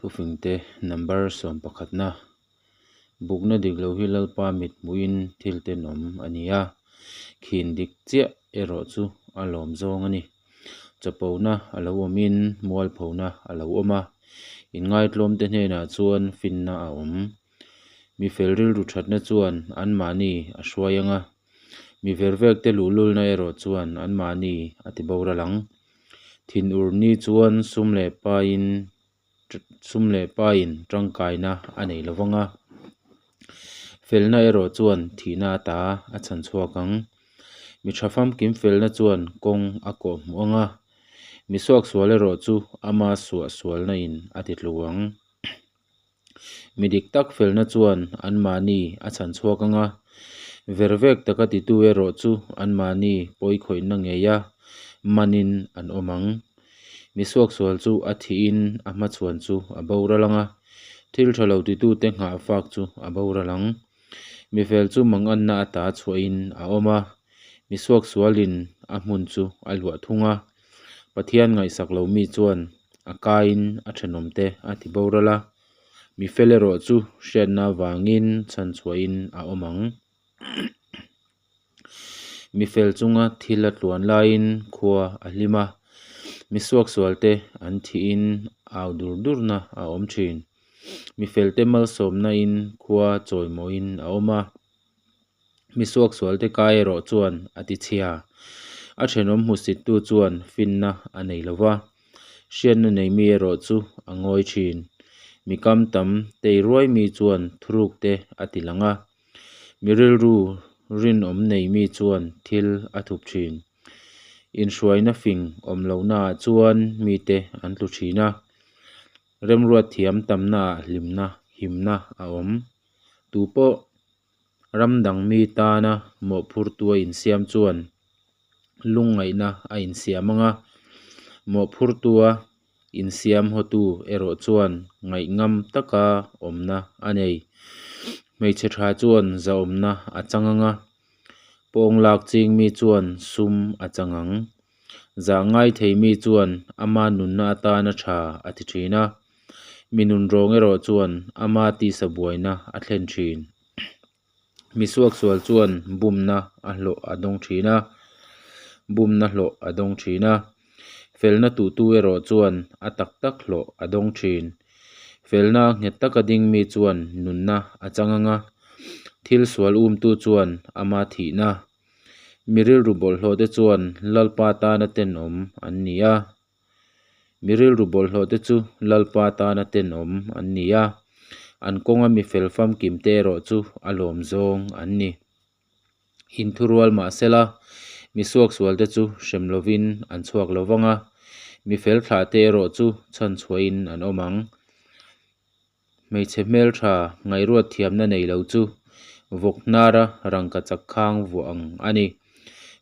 Thufingte number sawmpakhatna, Bukna dik lo hi Lalpa mit hmuhin thil tenawm a ni a, khin dik chiah erawh chu a lawm zawng a ni. Chapona a lo awmin mualphona a lo awm a, inngaitlawmte hnenah chuan finna a awm. Mi fel rilru thatna chuan anmahni a hruai ang a, mi vervekte luhlulna erawh chuan anmahni a tiboral ang. Thinur ni chuan sum leh paiin sum leh paiin tangkaina a nei lo vang a, felna erawh chuan thihna ata a chhan chhuak ang. Mi tha famkim felna chuan kawng a kawh hmuh ang a, mi suaksual erawh chu ama suahsualna in a ti tlu ang. Mi dik tak felna chuan anmahni a chhan chhuak ang a, vervek taka titu erawh chu anmahni pawikhawihna ngeia manin an awm ang. Mi suaksual chu a thihin a hmachhuan chu a boral ang a, thil tha lo titute nghah fak chu a boral ang. Mi fel chu manganna ata chhuahin a awm a, mi suaksualin a hmun chu a luah thung a. Pathian ngaihsak lo mi chuan a kaiin a thenawmte a ti boral a, mi fel erawh chu hriatna avangin chhanchhuahin a awm ang. Mi fel chunga thil a tluan laiin khua a hlim a, mi suaksualte an thihin au dur durna a awm thin. Mi felte malsawmnain khua chawimawiin a awm a. Mi suaksualte kai erawh chuan a ti chhia. A thenawm hmusittu chuan finna a nei lo va, hriatna nei mi erawh chu a ngawi thin. Mi kam tam tei ruai mi chuan thuruk te a ti lang a, mi rilru rinawm nei mi chuan thil a thup thin. Inhruaina fing awm lohnaah chuan mite an tlu thin a, remruat thiam tamnaah hlimna, himna a awm. Tupawh Ram dang mi tana mawhphurtu a insiam chuan lungngaihna a insiam ang a, mawhphurtua insiam hawtu erawh chuan ngaihngam taka awmna a nei. Hmeichhe tha chuan zahawmna a chang ang a, pawng lak ching mi chuan sum a chang ang. Zah ngai thei mi chuan ama nunna atana tha a ti thin a. Mi nunrawng erawh chuan ama tisa buaina a thlen thin. Mi suaksual chuan bumna a hlawh a dawng thin a, bumna hlawh a dawng thin a. Felna tuhtu erawh chuan a tak tak hlawh a dawng thin. Felna nghet taka ding mi chuan nunna a chang ang a, thil sual umtu chuan ama thihna. Mi rilru bawlhhlawhte chuan Lalpa tana tenawm an ni a. Mi rilru bawlhhlawhte chu Lalpa tana tenawm an ni a, an kawnga mi fel famkimte erawh chu a lawm zawng an ni. Inthurual mah sela, mi suaksualte chu hrem lovin an chhuak lo vang a, mi fel thlahte erawh chu chhanchhuahin an awm ang. Hmeichhe hmeltha ngaihruat thiamna nei lo chu vawk hnara rangka chak khang vuah ang a ni.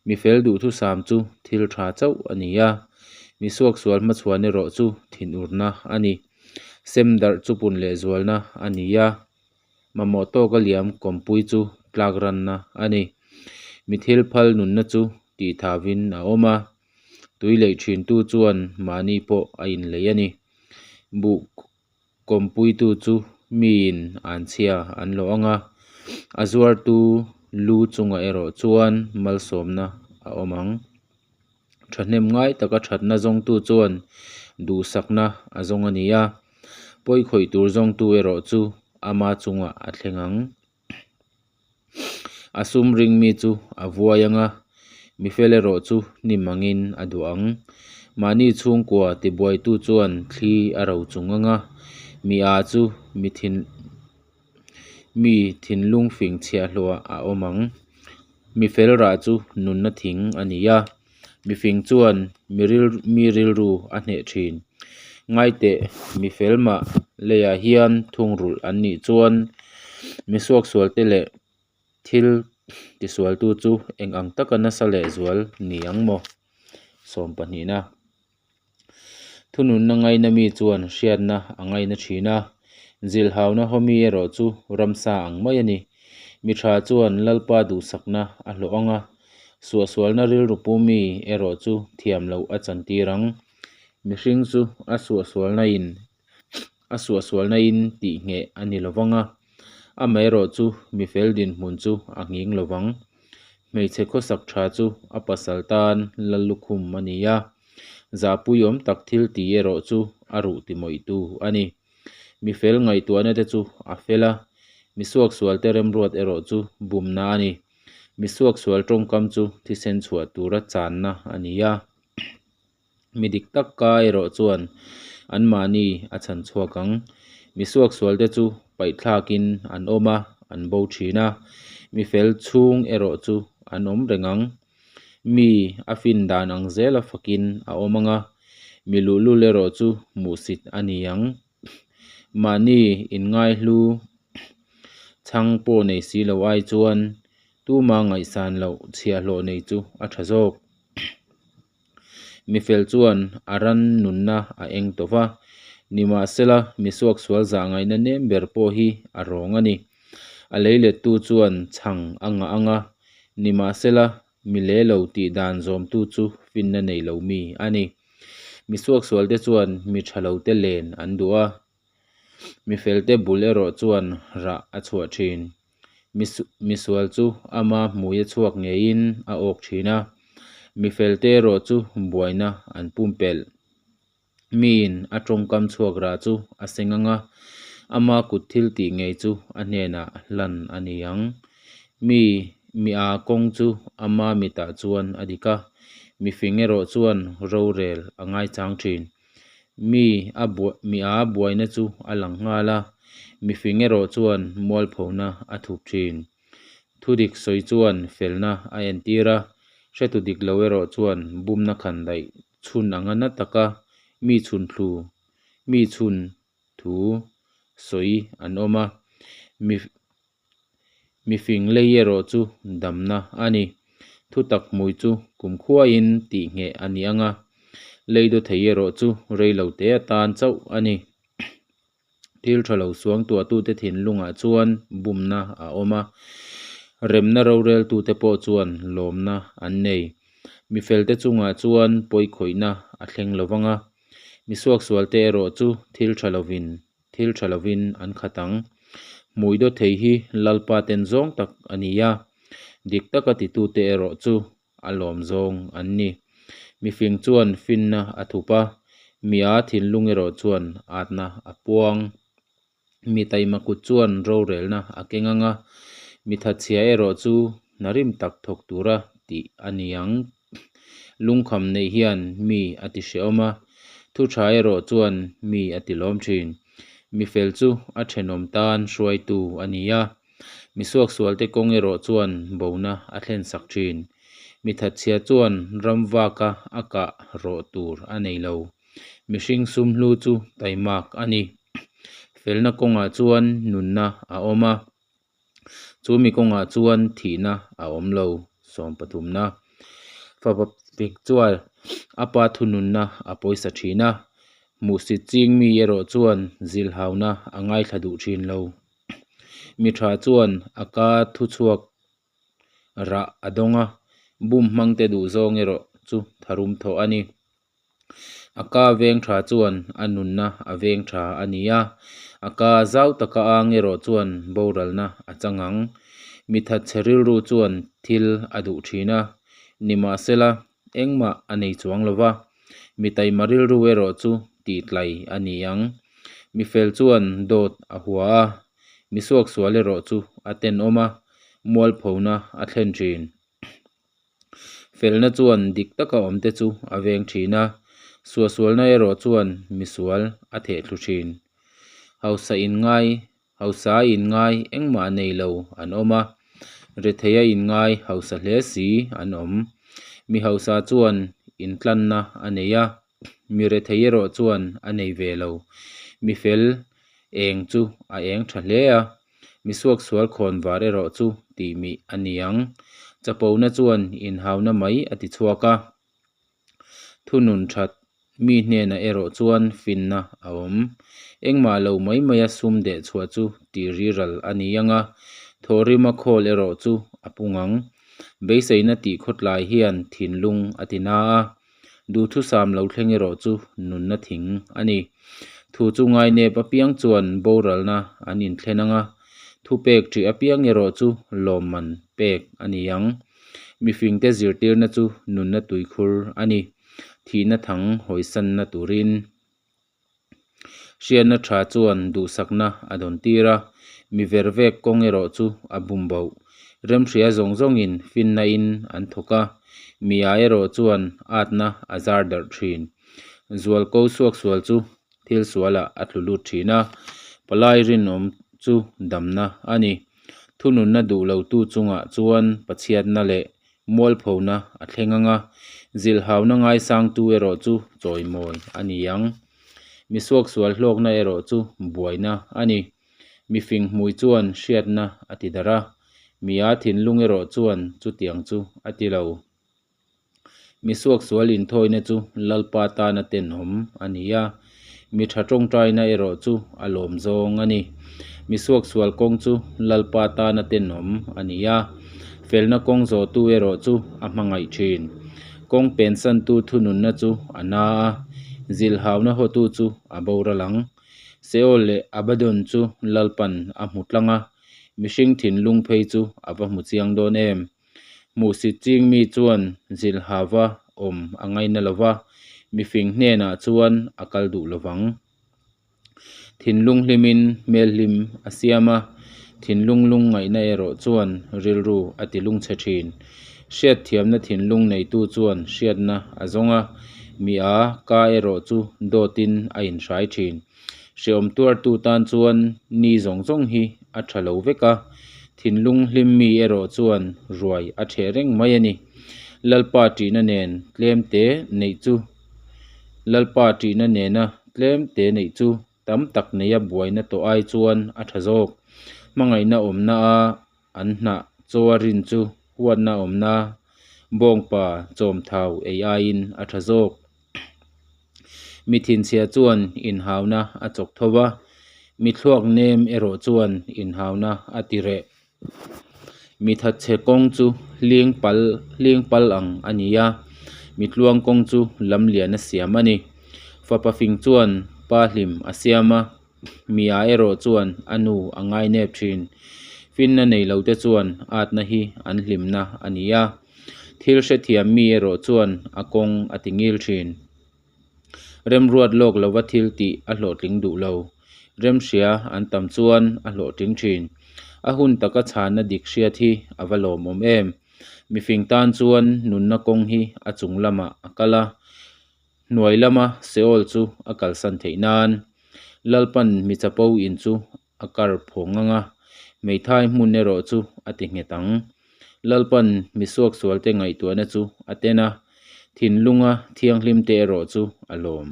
Mi fel duhthusam chu thil tha chauh a ni a, mi suaksual hmachhuan erawh chu thinurna a ni. Sem darh chu pun lehzualna a ni a, mamawh tawka liam kawmpui chu tlak ranna a ni. Mi thil phal nunna chu tihthauin a awm a, tui leih thintu chuan mahni pawh a inlei a ni. Buh Kawmpuitu chu miin an chhia an lawh ang a, a zuartu lu chungah erawh chuan malsawmna a awm ang. Thahnem ngai taka thatna zawngtu chuan duhsakna a zawng a ni a, pawikhawih tur zawngtu erawh chu ama chungah a thleng ang. A sum ring mi chu a vuai ang a, mi fel erawh chu hnim angin a duh ang. Mahni chhungkua tibuaitu chuan thli a ro chung ang a, mi a chu mi thin mi thinlung fing chhiahhlawhah a awm ang. Mi fel rah chu nunna thing a ni a. Mifing chuan mi ril mi rilru a hneh thin. Ngaiteh mi fel mah leiah hian thungrulh an nih chuan mi suaksualte leh thil tisualtu chu eng ang taka nasa lehzual ni ang maw? Sawmpahnihna. Thununna ngaina mi chuan hriatna a ngaina thin a, zilhauna hawmi erawh chu ramsa ang mai a ni. Mi tha chuan Lalpa duhsakna a hlawh ang a, suahsualna rilru pu mi erawh chu thiam loh a chantir ang. Mihring chu a suahsualna in. A suahsualnain tihngheh a ni lovang a, amaherawhchu mi fel dinhmun chu a nghing lovang. Hmeichhe khawsak tha chu a pasal tan lallukhum a ni a, zahpuiawm tak thil tih erawh chu a ruh timawihtu a ni. Mi fel ngaihtuahna te chu a fel a, mi suaksualte remruat erawh chu bumna a ni. Mi suaksual tawngkam chu thisen chhuah tura channa a ni a. Mi dik tak ka erawh chuan anmahni a chhan chhuak ang. Mi suaksualte chu paihthlakin an awm a, an bo thin a. Mi fel chhung erawh chu an awm reng ang. Mi a fin dan ang zela fakin a awm ang a, mi luhlul erawh chu hmuhsit a ni ang. Mahni inngaihlu chhang pawh nei si lo ai chuan tuma ngaihsan loh chhiahhlawh nei chu a tha zawk. Mi fel chuan a ran nunna a eng tawh va, nimahsela mi suaksual zah ngaihna nem ber pawh hi a rawng a ni. A leilettu chuan chhang a ngah ang a, nimahsela mi le lo tih dan zawmtu chu finna nei lo mi a ni. Mi suaksualte chuan mi tha lote len an duh a, mi felte bul erawh chuan rah a chhuah thin. Mi sual chu ama hmuia chhuak ngeiin a awk thin a, mi felte erawh chu buaina an pumpelh. Miin a tawngkam chhuak rah chu a seng ang a, ama kut thil tih ngei chu a hnenah hlan a ni ang. Mi mi a kawng chu ama mitah chuan a dik a, mi fing erawh chuan rorel a ngaichang thin. Mi a mi a buaina chu a lang nghal a, mi fing erawh chuan mualphona a thup thin. Thudik sawi chuan felna a entir a, hretu dik lo erawh chuan bumna khan daih chhun anga na taka mi chhun thlu mi chhun thu sawi an awm a, mi mi fing lei erawh chu damna a ni. Thutak hmui chu kumkhuain tihngheh a ni ang a, lei daw thei erawh chu rei lo te atan chauh a ni. Thil tha lo suangtuahtute thinlungah chuan bumna a awm a, remna roreltute pawh chuan lawmna an nei. Mi felte chungah chuan pawikhawihna a thleng lo vang a, mi suaksualte erawh chu thil tha lovin thil tha lovin an khat ang. Hmui daw thei hi Lalpa ten zawng tak a ni a, dik taka titute erawh chu a lawm zawng an ni. Mifing chuan finna a thup a, mi a thinlung erawh chuan atna a puang. Mi taima kut chuan rorelna a keng ang a, mi thatchhia erawh chu hna rim tak thawk tura tih a ni ang. Lungkham neih hian mi a ti hrehawm a, thu tha erawh chuan mi a ti lawm thin. Mi fel chu a thenawm tan hruaitu a ni a. Mi suaksualte kawng erawh chuan bona a thlen sak thin. Mi thatchhia chuan ram vaka a kah rawh tur a nei lo. Mihring sum hlu chu taimak a ni. Felna kawngah chuan nunna a awm a, chu mi kawngah chuan thihna a awm lo. Sawmpathumna. Fapa fik chuan a pa thununna a pawisa thin a, hmuhsit ching mi erawh chuan zilhauna a ngaithla duh thin lo. Mi tha chuan a ka thu chhuak rah a dawng a, bum hmangte duh zawng erawh chu tharum thawh a ni. A ka veng tha chuan a nunna a veng tha a ni a, a ka zau taka ang erawh chuan boralna a chang ang. Mi thatchhe rilru chuan thil a duh thin a, nimahsela engmah a nei chuang lo va, mi taima rilru erawh chu tihtlai a ni ang. Mi fel chuan dawt a hua a, mi suaksual erawh chu a tenawm a, mualphona a thlen thin. Felna chuan dik taka awmte chu a veng thin a, suahsualna erawh chuan misual a thehthlu thin. Hausa inngai Hausa a inngai engmah nei lo an awm a, rethei a inngai hausa hle si an awm. Mi hausa chuan intlanna a nei a, mi rethei erawh chuan a nei ve lo. Mi fel eng chu a eng tha hle a, mi suaksual khawn var erawh chu tihmih a ni ang. Chapona chuan inhauna mai a ti chhuak a. Thunun that mi hnenah erawh chuan finna a awm. Engmah lo mai maia sum deh chhuah chu tih riral a ni ang a, thawhrima khawl erawh chu a pung ang. Beiseina tih khawtlai hian thinlung a ti na a, duhthusam lo thleng erawh chu nunna thing a ni. Thu chu ngainep apiang chuan boralna an inthlen ang a, thupek ṭih apiang erawh chu lawmman pek a ni ang. Mifingte zirtirna chu nunna tuikhur a ni, thihna thang hawisanna turin. Hriatna tha chuan duhsakna a dawn tir a, mi vervek kawng erawh chu a bum boh. Remhria zawng zawngin finna in an thawk a, mi ah erawh chuan atna a zar darh thin. Zualko suaksual chu thil sualah a tlu lut thin a, palai rinawm chu damna a ni. Thununna duh lotu chungah chuan pachhiatna leh Mualphona a thleng ang a, zilhhauna ngaisangtu erawh chu chawimawi a ni ang. Mi suaksual hlawkna erawh chu buaina a ni. Mi fing hmui chuan hriatna a ti darh a, mi a thinlung erawh chuan chutiang chu a ti lo. Mi suaksual inthawina chu Lalpa tana tenawm a ni a, mi tha tawngtaina erawh chu a lawm zawng a ni. Mi suaksual kawng chu Lalpa tana tenawm a ni a, felna kawng zawhtu erawh chu a hmangaih thin. Kawng pensantu thununna chu a na a, zilhauna hawtu chu a boral ang. Seol leh Abaddon chu Lalpan a hmu tlang a, mihring thinlung phei chu a va hmu chiang dawn em? Hmuhsit ching mi chuan zilhava awm a ngaina lo va, mifing hnenah chuan a kal duh lo vang. Thinlung hlimin hmel hlim a siam a, thinlung lungngaihna erawh chuan rilru a ti lungchhe thin. Hriatthiamna thinlung neitu chuan hriatna a zawng a, mi a ka erawh chu dawtin a inhrai thin. Hrehawm tuartu tan chuan ni zawng zawng hi a tha lo vek a, thinlung hlim mi erawh chuan ruai a theh reng mai a ni. Lalpa ṭihna nen tlem te neih chu Lalpa ṭihna nena tlem te neih chu tam tak neia buaina tawh ai chuan a tha zawk. Hmangaihna awmna a an hnah chaw a rin chu huatna awmna bawngpa chawmthau ei aiin a tha zawk. Mi thinchhia chuan inhauna a chawk tho va, mi thluak nem erawh chuan inhauna a ti reh. Mi thatchhe kawng chu hling pal hling pal ang a ni a, mi tluang kawng chu lamlian a siam a ni. Fapa fing chuan pa hlim a siam a, mi ah erawh chuan a nu a ngainep thin. Finna nei lo te chuan atna hi an hlimna a ni a, thil hrethiam mi erawh chuan a kawng a ti ngil thin. Remruat lawk lova thil tih a hlawhtling duh lo. Remhria an tam chuan a hlawhtling thin. A hun taka chhanna dik hriat hi a va lawmawm em. Mifing tan chuan nunna kawng hi a chung lamah a kal a, hnuai lama Seol chu a kalsan theih nan. Lalpan mi chapo in chu a kar phawng ang a, hmeithai hmun erawh chu a ti nghet ang. Lalpan mi suaksualte ngaihtuahna chu a ten a, thinlunga thianghlimte erawh chu a lawm.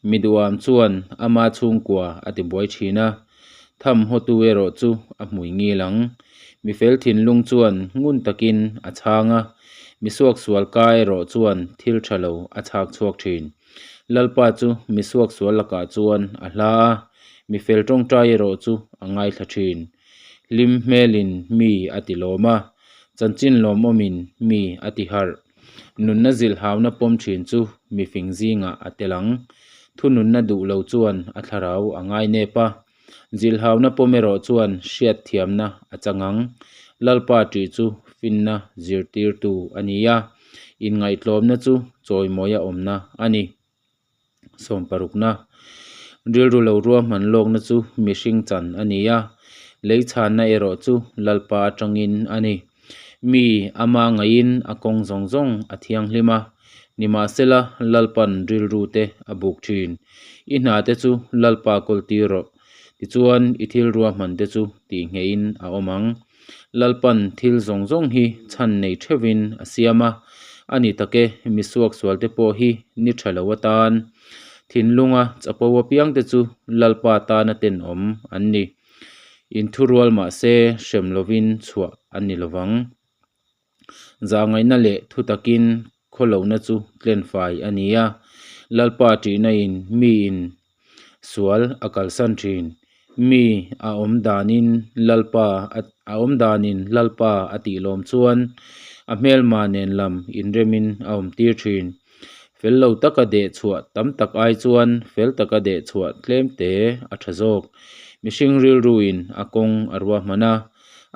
Mi duham chuan ama chhungkua a tibuai thin a, tham hawtu erawh chu a hmui ngil ang. Mi fel thinlung chuan ngun takin a chhang a, mi suaksual ka erawh chuan thil tha lo a chhak chhuak thin. Lalpa chu mi suaksual lakah chuan a hla a, mi fel tawngtai erawh chu a ngaithla thin. Hlim hmelin mi a ti lawm a, chanchin lawmawmin mi a ti harh. Nunna zilhauna pawm thin chu mi fing zingah a tel ang. Thununna duh lo chuan a thlarau a ngainep a, zilhauna pawm erawh chuan hriatthiamna a chang ang. Lalpa ṭih chu finna zirtirtu a ni a, inngaihtlawmna chu chawimawia awmna a ni. Sawmparukna, Rilru lo ruahman lawkna chu mihring chan a ni a, lei chhanna erawh chu Lalpa atangin a ni. Mi ama ngaihin a kawng zawng zawng a thianghlim a, nimahsela Lalpan rilru te a buk thin. I hna te chu Lalpa kawltir rawh, tichuan i thil ruahman te chu tihnghehin a awm ang. Lalpan thil zawng zawng hi chhan nei theuhin a siam a, a ni tak e, mi suaksualte pawh hi ni tha lo atan thinlunga chapo apiangte chu Lalpa tana tenawm an ni. Inthurual mah se hrem lovin chhuah an ni lovang. Zahngaihna leh thutakin khawlohna chu tlenfai a ni a, Lalpa ṭihna-in miin sual a kalsan ṭhin. Mi a awm danin Lalpa a awm danin Lalpa a tih lawm chuan a hmelma nen lam inremin a awmtir ṭhin. Fel lo taka deh chhuah tam tak ai chuan fel taka deh chhuah tlem te a tha zawk. Mihring rilruin a kawng a ruahman a,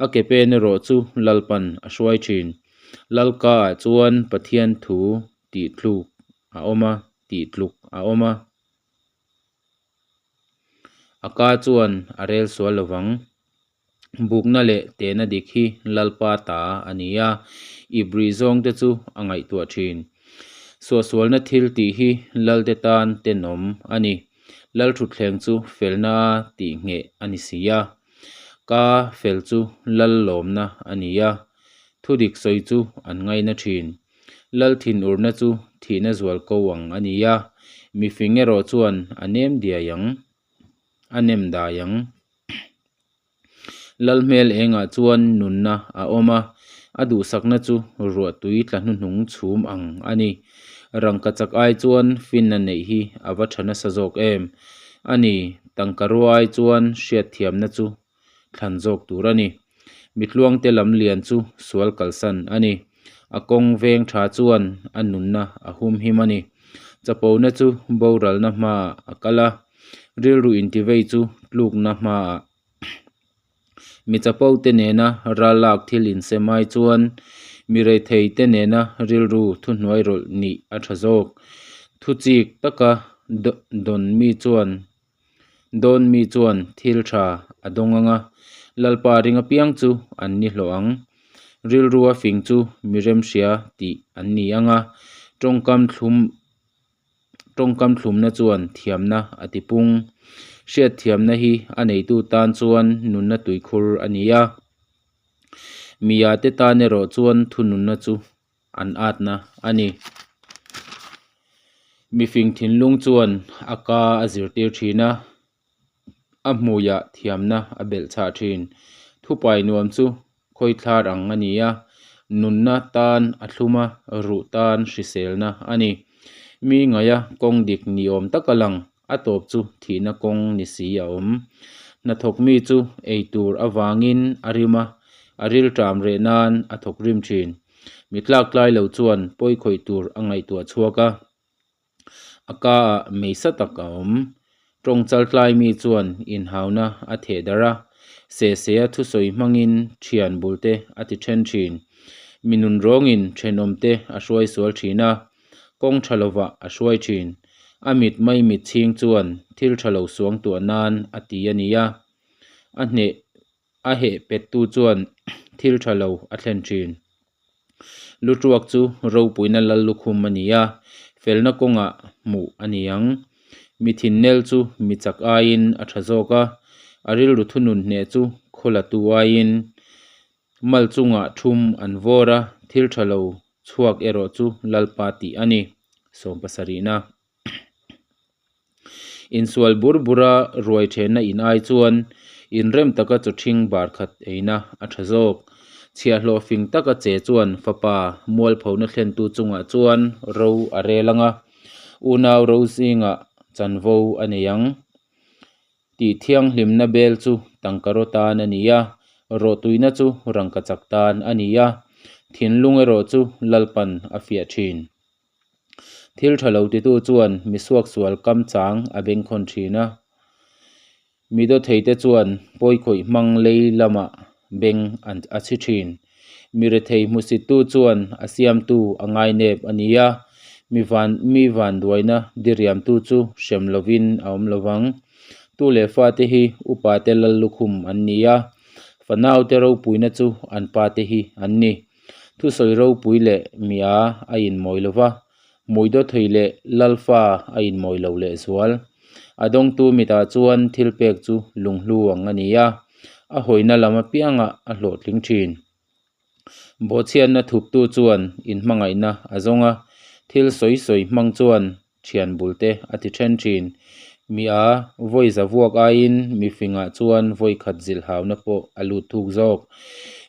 a ke pen erawh chu Lalpan a hruai thin. Lalka ah chuan Pathian thu tih tluk a awm a, tih tluk a awm a. A ka chuan a rel sual lovang. Bukna leh tehna dik hi Lalpa ta a ni a, ip rih zawng te chu a ngaihtuah thin. Suahsualna thil tih hi Lalte tan tenawm a ni. Lalthutthleng chu felna tih ngheh a ni si a. Ka fel chu Lal lawmna a ni a, thudik sawi chu an ngaina thin. Lal thinurna chu thihna zual ko ang a ni a, mifing erawh chuan a nem diai ang, a nem dai ang. Lal hmel engah chuan nunna a awm a, a duhsakna chu ruahtui tla hnuhnung chhum ang a ni. Rangkachak ai chuan finna neih hi a va tha nasa zawk em? A ni, tangka rua ai chuan hriatthiamna chu thlan zawk tur a ni. Mitluangte lam lian chu sual kalsan a ni. A kawng veng tha chuan a nunna a humhim a ni. Chapona chu boralna hmaah a kal a, rilru intivei chu tlukna hmaah. Mi chapo te nena ral lak thil insem ai chuan mi rethei te nena rilru thuhnuai rawlh nih a tha zawk. Thu chik taka dawn mi chuan dawn mi chuan thil tha a dawng ang a, Lalpa ring apiang chu an ni hlawh ang. Rilru a fing chu mi remhria tih an ni ang a, tawngkam thlum Tawngkam thlumna chuan thiamna a ti pung. Hriatthiamna hi a neitu tan chuan nunna tuikhur a ni a. Mia te tan erawh chuan thununna chu an atna a ni. Mifing thinlung chuan a ka a zirtir thin a, a hmuiah thiamna a belh chhah thin. Thupai nuam chu khawithlar ang a ni a, nunna tan a thlum a, ruh tan hriselna a ni. Mi ngaia kawng dik ni awm taka lang, a tawp chu thihna kawng ni si a awm. Hnathawk mi chu ei tur avangin a rim a, a rilṭam reh nan a thawk rim thin. Mi tlaktlai lo chuan pawi khawih tur a ngaihtuah chhuak a. A ka ah mei sa tak a awm. Tawng chaltlai mi chuan inhauna a theh darh a, Sehsea thusawi hmangin thian bulte a ti then thin. Mi nun rawngin thenawmte a hruai sual thin a, kawng tha lovah a hruai thin. A mit mai mit chhing chuan thil tha lo suang tuah nan a ti a ni a, a hneh a heh pettu chuan thil tha lo a thlen thin. Lutuak chu ropuina lal lukhum a ni a, felna kawngah hmuh a ni ang. Mi thinnel chu mi chak aiin a tha zawk a, a rilru thunun hneh chu khawlatu aiin mal chungah thum an vawr a, thil tha lo chhuak erawh chu Lalpa tih a ni. Sawmpasarihna. Insual bur bura ruai thenna in ai chuan inrem taka chawthing bar khat eina a tha zawk. Chhiahhlawh fing taka che chuan fapa mualphona thlentu chungah chuan ro a rel ang a, unau ro zingah chanvo a nei ang. Tih thianghlimna bel chu tangkaraw tan a ni a, rawhtuina chu rangkachak tan a ni a, thinlung erawh chu Lalpan a fiah thin. Thil tha lo titu chuan mi suaksual kam chang a bengkhawn thin a, mi dawtheite chuan pawikhawih hmang lei lamah beng an a chhi thin. Mi rethei hmusittu chuan a siamtu a ngainep a ni a, mi van mi vanduaina diriamtu chu hrem lovin a awm lovang. Tu leh fate hi upate lal lukhum an ni a, fanaute ropuina chu an pate hi an ni. Thusawi ropui leh mia a inmawi lo va, Muidawthei leh Lalfa a inmawi lo lehzual. A dawngtu mitah chuan thil pek chu lunghlu ang a ni a, a hawina lam apiangah a hlawhtling thin. Bawhchhiatna thuptu chuan inhmangaihna a zawng a, thil sawi sawi hmang chuan thian bulte a ti then thin. Mi a vawi za vuak aiin mi fingah chuan vawi khat zilh hauna pawh a lut thuk zawk.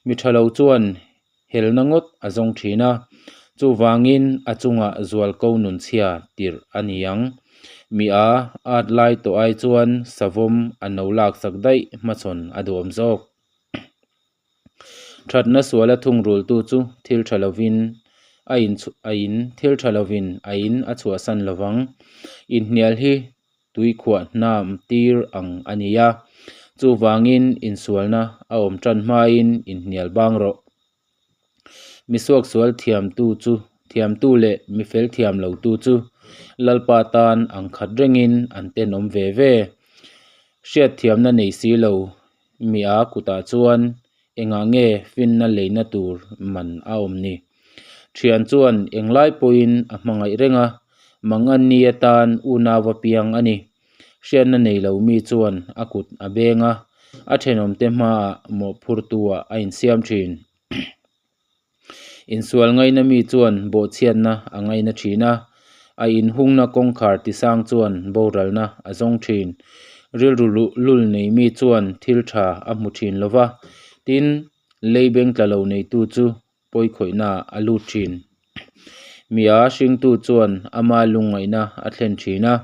Mi tha lo chuan helna ngawt a zawng thin a, chuvangin a chungah zualko nunchhia tirh a ni ang. Mi a at lai tawh ai chuan savawm a no laksak daih hmachhawn a duhawm zawk. Thatna suala thungrultu chu thil tha lovin A in a in thil tha lovin a in a chhuahsan lovang. Inhnial hi tuikhuah hnam tir ang a ni a, chuvangin insualna a awm tan hmain inhnial bang rawh. Mi suaksual thiamtu chu thiamtu leh mi fel thiam lotu chu Lalpa tan ang khat rengin an tenawm ve ve. Hriatthiamna nei si lo mi a kutah chuan engah nge finna leina tur man a awm ni? Thian chuan englai pawhin a hmangaih reng a, manganni atan unau a piang a ni. Hriatna nei lo mi chuan a kut a beng a, a thenawmte hmaah mawhphurtu-ah a insiam thin. Insual ngaina mi chuan bawhchhiatna a ngaina thin a, a inhungna kawngkhar tisang chuan boralna a zawng thin. Rilru luhlul nei mi chuan thil tha a hmu thin lo va, tin, lei beng tla lo neitu chu pawikhawihnaah a lut thin. Mi a hringtu chuan ama lungngaihna a thlen thin a.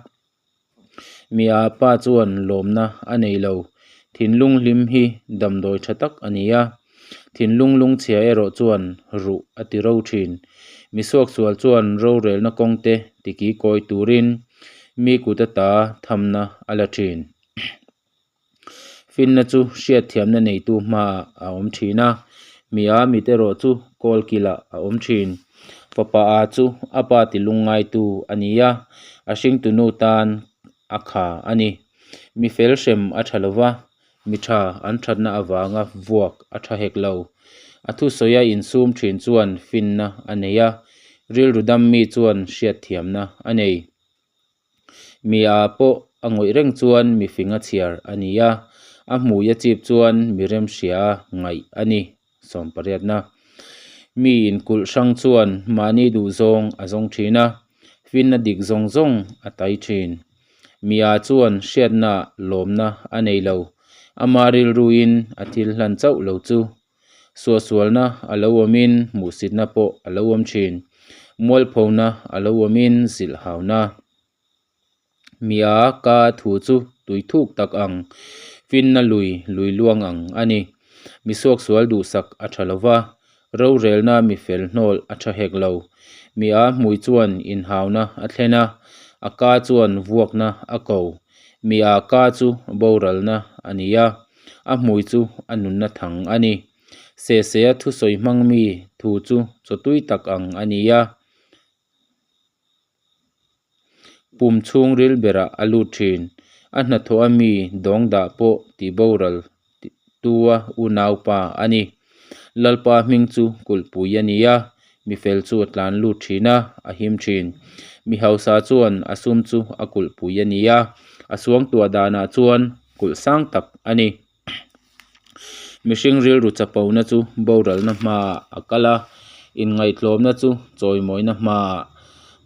Mi a pa chuan lawmna a nei lo. Thinlung hlim hi damdawi tha tak a ni a, thinlung lungchhia erawh chuan ruh a ti ro thin. Mi suaksual chuan rorelna kawngte tikikawi turin mi kut ata thamna a la thin. Finna chu hriatthiamna neitu hmaah a awm thin a, mi a mit erawh chu kawl kilah a awm thin. Fapa a chu a pa ti lungngaitu a ni a, a hringtunu tan a kha a ni. Mi fel hrem a tha lo va, mi tha an thatna avanga vuak a tha hek lo. A thusawia insum thin chuan finna a nei a, rilru dam mi chuan hriatthiamna a nei. Mi a pawh a ngawih reng chuan mi fing a chhiar a ni a, a hmui a chip chuan mi remhria ngaih a ni. Sawmpariatna. Mi inkulh hrang chuan mahni duhzawng a zawng thin a, finna dik zawng zawng a tai thin. Mi a chuan hriatna lawmna a nei lo, ama rilruin a thil hlan chauh lo chu Suahsualna a lo awmin hmuhsitna pawh a lo awm thin. Mualphona a lo awmin zilhhauna. Mia ka thu chu tui thuk tak ang, finna lui lui luang ang a ni. Mi suaksual duhsak a tha lo va, rorelna mi fel hnawl a tha hek lo. Mia hmui chuan inhauna a thlen a, a ka chuan vuakna a ko. Mia ka chu boralna a ni a. A hmui chu a nunna thang a ni. Sehsea thusawi hmang mi thu chu chawtui tak ang a ni a, pum chhungril berah a lut thin. A hnathawh a mi dawngdah pawh tih boral tua unaupa a ni. Lalpa hming chu kulhpui a ni a, mi fel chu a tlan lut thin a, a him thin. Mi hausa chuan a sum chu a kulhpui a ni a, a suangtuah danah chuan kulh sang tak a ni. Mihring rilru chapona chu boralna hmaah a kal a, inngaihtlawmna chu chawimawina hmaah.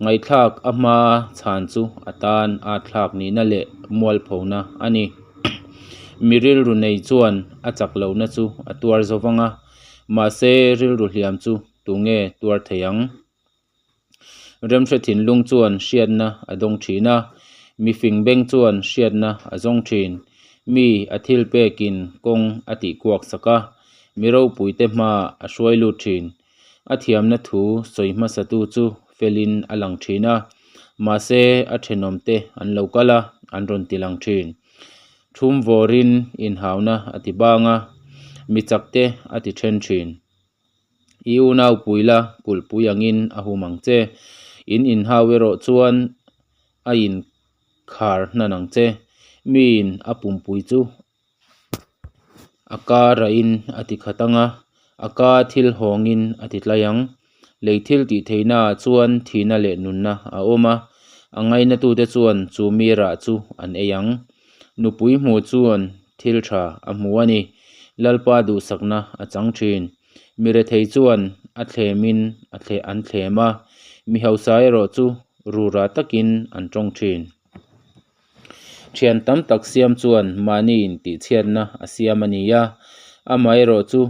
Ngaihthlak a hmaa chhan chu a tan a thlak nihna leh mualphona a ni. Mi rilru nei chuan a chak lohna chu a tuar zo vang a, mahse rilru hliam chu tunge tuar thei ang? Remhre thinlung chuan hriatna a dawng thin a, mifing beng chuan hriatna a zawng thin. Mi a thil pekin kawng a tih kuak sak a, mi ropuite hmaah a hruai lut thin. A thiamna thu sawi hmasatu chu felin a lang thin a, mahse a thenawmte an lo kal a, an rawn ti lang thin. Thum vawrin inhauna a ti bang a, mi chakte a ti then thin. I unau pui la kulhpui angin a hum ang che. In inhau erawh chuan a inkhar hnan ang che. Miin a pumpui chu a ka rahin a ti khat ang a, a ka thil hawngin a ti tlai ang. Lei thil tih theihnaah chuan thihna leh nunna a awm a, a ngainatute chuan chu mi rah chu an ei ang. Nupui hmu chuan thil tha a hmu a ni. Lalpa duhsakna a chang thin. Mi rethei chuan a thlemin a thle an thlem a, mi hausa erawh chu rura takin an tawng thin. Thian tam tak siam chuan mahni intihchhiatna a siam a ni a, amaherawh chu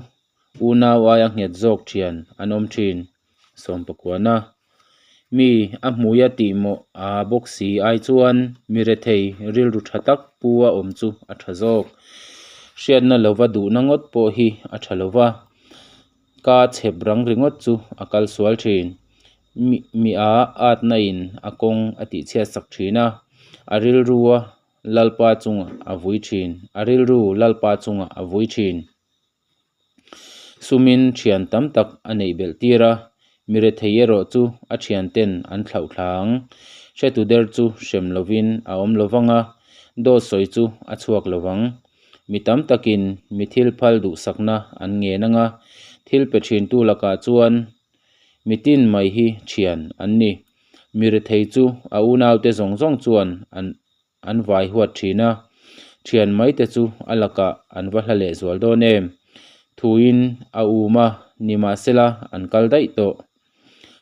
unau aia nghet zawk thian an awm thin. Sawmpakuana. Mi a hmuia tih mawh a bawk si ai chuan mi rethei rilru tha tak pu a awm chu a tha zawk. Hriatna lova duhna ngawt pawh hi a tha lova, ka chhep rang ringawt chu a kal sual thin. Mi mi a atna in a kawng a tihchhiat sak thin a, a rilrua Lalpa chungah a vui thin, a rilru Lalpa chungah a vui thin. Sumin thian tam tak a neih belh tir a, mi rethei erawh chu a thianten an thlauh thla ang. Hretu der chu hrem lovin a awm lo vang a, dawt sawi chu a chhuak lo vang. Mi tam takin mi thil phal duhsakna an ngen ang a, thil pe thintu lakah chuan mi tin mai hi thian an ni. Mi rethei chu a unaute zawng zawng chuan an an vai huat thin a, thian mai te chu a lakah an va hla leh zual dawn em? Thuin a um a, nimahsela an kal daih tawh.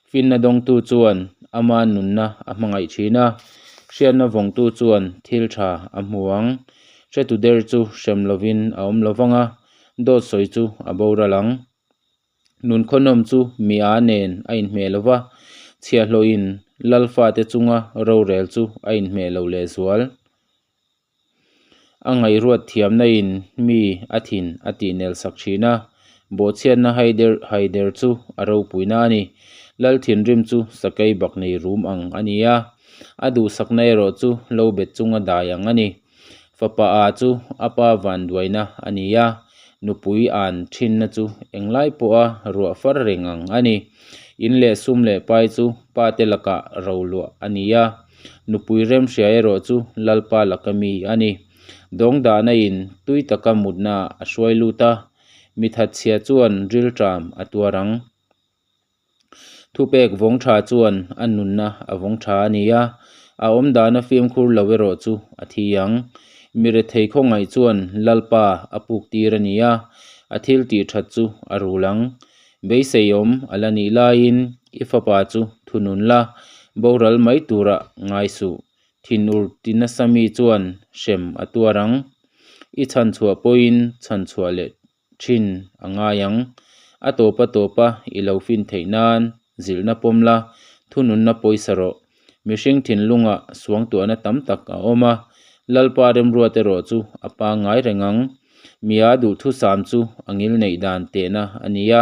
Finna dawngtu chuan ama nunna a hmangaih thin a, hriatna vawngtu chuan thil tha a hmu ang. Hretu der chu hrem lovin a awm lo vang a, dawt sawi chu a boral ang. Nunkhawhnawm chu mi a nen a inhmeh lo va, chhiahhlawhin lal fate chunga rorel chu a inhmeh lo lehzual. A ngaihruat thiamna in mi a thin a tih nel sak thin a, bawhchhiatna haider haider chu a ropuina a ni. Lal thinrim chu sakei bak nei rum ang a ni a, a duhsakna erawh chu lo bet chunga dai ang a ni. Fapa a chu a pa vanduaina a ni a, nupui an thinna chu englai pawha ruah far reng ang a ni. In leh sum leh pai chu pa te lakah roluah a ni a, nupui remhria erawh chu Lalpa laka mi a ni. Dawngdahna in tui taka mutna a hruai lut a, mi thatchhia chuan rilṭam a tuar ang. Thupek vawng tha chuan a nunna a vawng tha a ni a, a awmdana fimkhur lo erawh chu a thi ang. Mi rethei khawngaih chuan Lalpa a puk tir a ni a, a thil tih that chu a rul ang. Beiseiawm a la nih laiin i fapa chu thunun la, boral mai turah ngai suh. Thinur ti nasa mi chuan hrem a tuar ang. I chhanchhuah pawhin chhanchhuah leh thin a ngai ang. A tawp a tawp a i lo fin theih nan zilhna pawm la, thununna pawisa rawh. Mihring thinlungah suangtuahna tam tak a awm a, Lalpa remruat erawh chu a pangngai reng ang. Mia duhthusam chu a ngilneih dan tehna a ni a,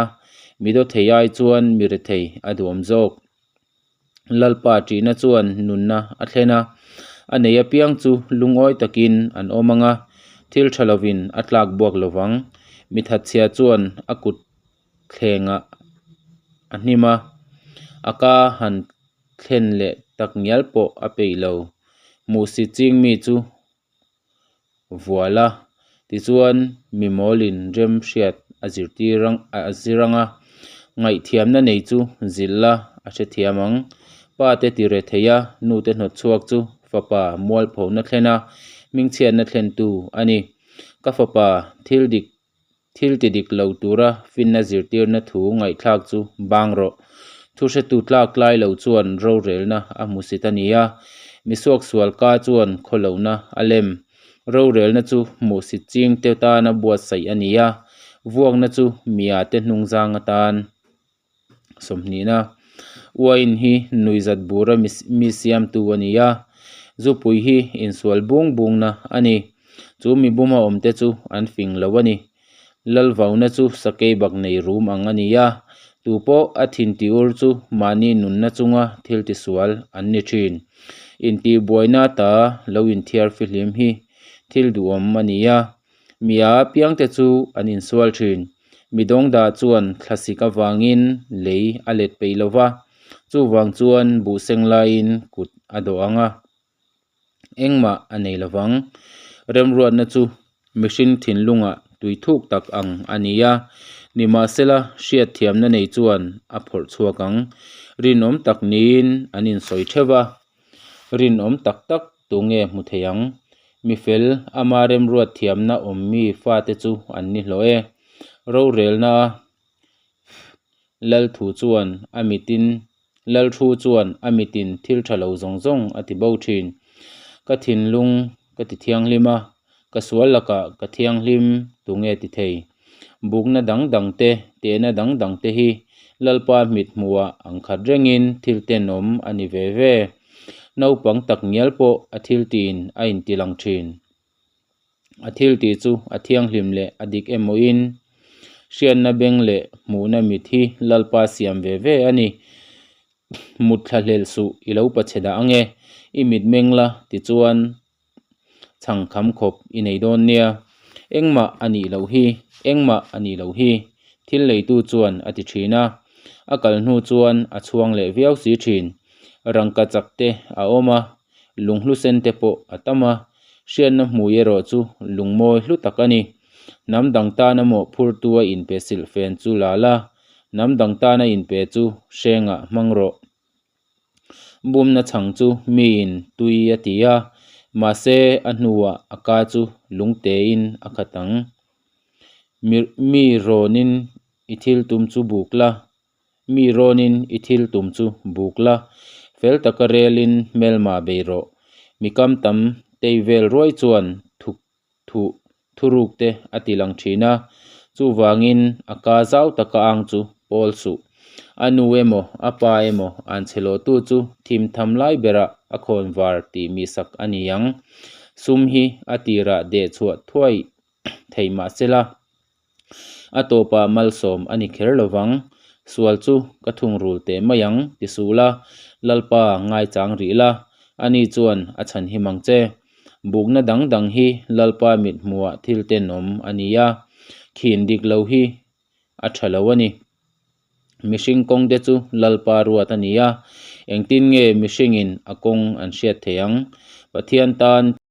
mi dawthei ai chuan mi rethei a duhawm zawk. Lalpa ṭihna chuan nunna a thlen a, a nei apiang chu lungawi takin an awm ang a, thil ṭha lovin a tlak buak lo vang. Mi thatchhia chuan a kut thlengah a hnim a, a ka han thlen leh tak ngial pawh a peih lo. Hmuhsit ching mi chu vual a, tichuan mi mawlin rem hriat a zirtir ang a zir ang a, ngaihthiamna nei chu zilh la a hrethiam ang. Pa te ti re thei a, nu te hnawt chhuak chu fapa mualphona thlen a, hmingchhiatna thlentu a ni. Ka fapa thil dik Thil ti dik lo tura finna zirtirna thu ngaihthlak chu bang rawh. Thuhretu tlak tlai lo chuan rorelna a hmusit a ni a, mi suaksual ka chuan khawlohna a lem. Rorelna chu hmuhsit chingte tana buatsaih a ni a, vuakna chu miate hnungzang atan. Sawmhnihna, Uain hi nuihzat bura mi siamtu a ni a, zupui hi insual bung bungna a ni. Chu mi buma awmte chu an fing lo a ni. Lalvauna chu sakei bak nei rum ang a ni a, tupawh a thin ti ur chu mahni nunna chunga thil tisual an ni thin. Intihbuaina ta lo inthiar fihlim hi thil duhawm a ni a, Mi a piangte chu an insual thin. Mi dawngdah chuan thlasik avangin lei a let peih lo va, chuvang chuan buh seng laiin kut a dawh ang a, engmah a nei lo vang. Remruatna chu mihring thinlungah tui thuk tak ang a ni a, nimahsela hriatthiamna nei chuan a phawrh chhuak ang. Rinawm tak niin an insawi theuh va, rinawm tak tak Tunge hmu thei ang? Mi fel, ama remruat thiamna awm mi fate chu an ni hlawh e. Rorelna Lal thu chuan a mitin Lal thu chuan a mitin thil tha lo zawng zawng a ti bo thin. Ka thinlung ka ti thianghlim a, ka sual lakah ka thianghlim tunge ti thei? Bukna dang dang te, tehna dang dang te hi Lalpa mit hmuhah ang khat rengin thil tenawm a ni ve ve. Naupang tak ngial pawh a thil tiin a inti lang thin. A thil tih chu a thianghlim leh a dik emawin hriatna beng leh hmuhna mit hi Lalpa siam ve ve a ni. Mut thla hlelh suh, i lo pachhe dah ange. I mit meng la tichuan chhang kham khawp i nei dawn nia. Engmah a nih loh hi, engmah a nih loh hi, thil leitu chuan a ti thin a. A kal hnu chuan a chhuang leh viau si thin. Rangka chak te a awm a, lunghlu sen te pawh a tam a. Hriatna hmui erawh chu lungmawi hlu tak a ni. Hnam dang tana mawhphurtu a inpe silhfen chu la la, hnam dang tana inpe chu hrengah hmang rawh. Bumna chhang chu miin tui a ti a, mahse a hnuah a ka chu lungtein a khat ang. Mi mi rawnin i thil tum chu buk la, mi rawnin i thil tum chu buk la, fel taka relin hmelma bei rawh. Mi kam tam tei vel ruai chuan thuk thuh thuruk te a ti lang thin a, chuvangin a ka zau taka ang chu pawl suh. A nu emaw a pa emaw an chhe lawhtu chu thim tham lai berah a khawn var tih mi sak a ni ang. Sum hi a tirah deh chhuah thuai thei mah sela, a tawpah malsawm a ni kher lo vang. Sual chu ka thungrul teh mai ang ti suh la, Lalpa ngaichang rih la, ani chuan a chhanhim ang che. Bukna dang dang hi Lalpa mit hmuhah thil tenawm a ni a, khin dik lo hi a tha lo a ni. Mihring kawng te chu Lalpa ruat a ni a, engtin nge mihringin a kawng an hriat theih ang? Pathian tan.